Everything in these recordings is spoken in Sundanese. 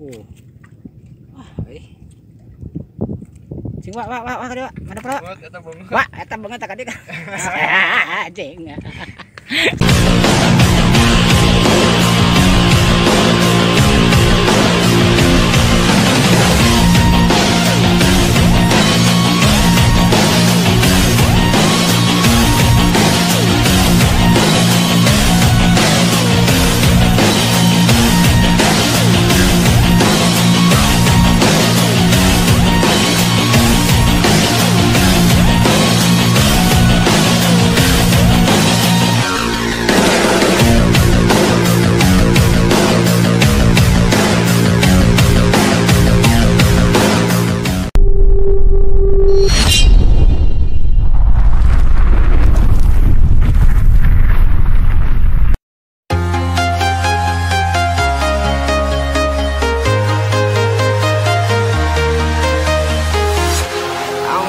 Wah, euy. Cing wak wak wak wak ka dieu. Mana pra? Wak, eta beungeut ka dieu. Anjing.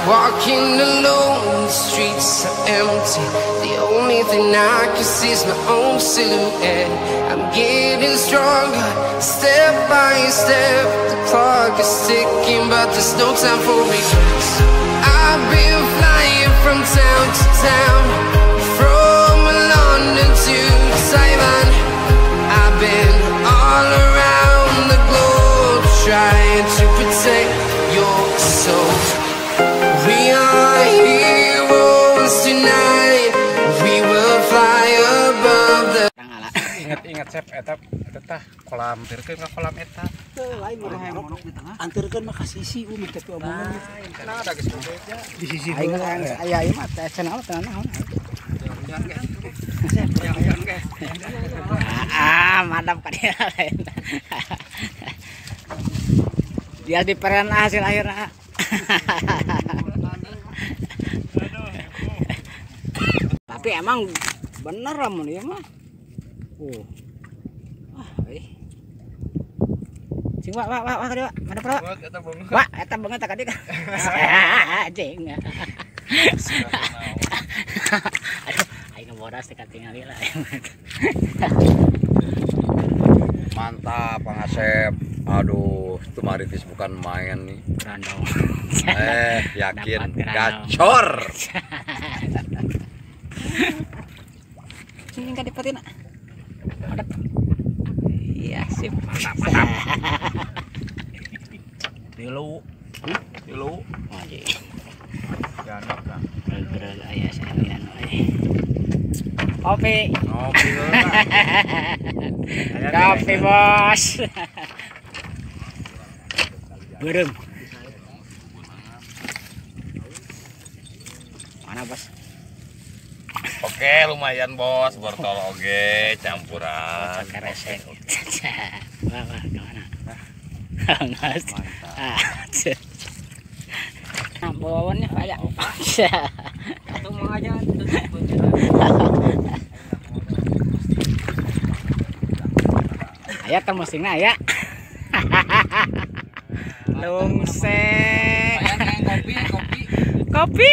Walking alone, the streets are empty. The only thing I can see is my own silhouette. I'm getting stronger, step by step. The clock is ticking, but there's no time for regrets. I've been flying from town to town, from London to Taiwan. I've been all around the globe, trying to protect your soul. We are heroes tonight. We will fly above the. Ingat-ingat chef eta eta tah kolam anterkeun ka kolam eta. Teu lain mah anterkeun mah ka sisi tapi omongan. Nah, da geus di sisi aing aya ieu mah teh cenah teh naon. Ah, madam ka dia. Dia diperan hasil akhirna. Tapi emang bener lamun ieu mah. Wah, euy. Cing wak wak wak ka dieu. Mana pra? Wak, eta beungeut ka dieu. Anjing. Aduh, aing bodas teh katingali lah. Mantap, Kang Asep. Aduh, itu maritis bukan main nih. Random. Yakin gacor. Ini enggak dipatin. Ada. Iya, sip. Mantap. Tilu. Tilu. Anjing. Jangan kan. Beul aya sekalian euy. Kopi. Kopi. Kopi, Bos. Beureum. Mana, Bos? Oke, lumayan bos, bortol oge, campuran. Keresek. Wah, wah, kemana? Mantap. Nah, bawaannya banyak. Atau mau aja. Aya kan musingna aya. Lungse. Kopi, kopi. Kopi.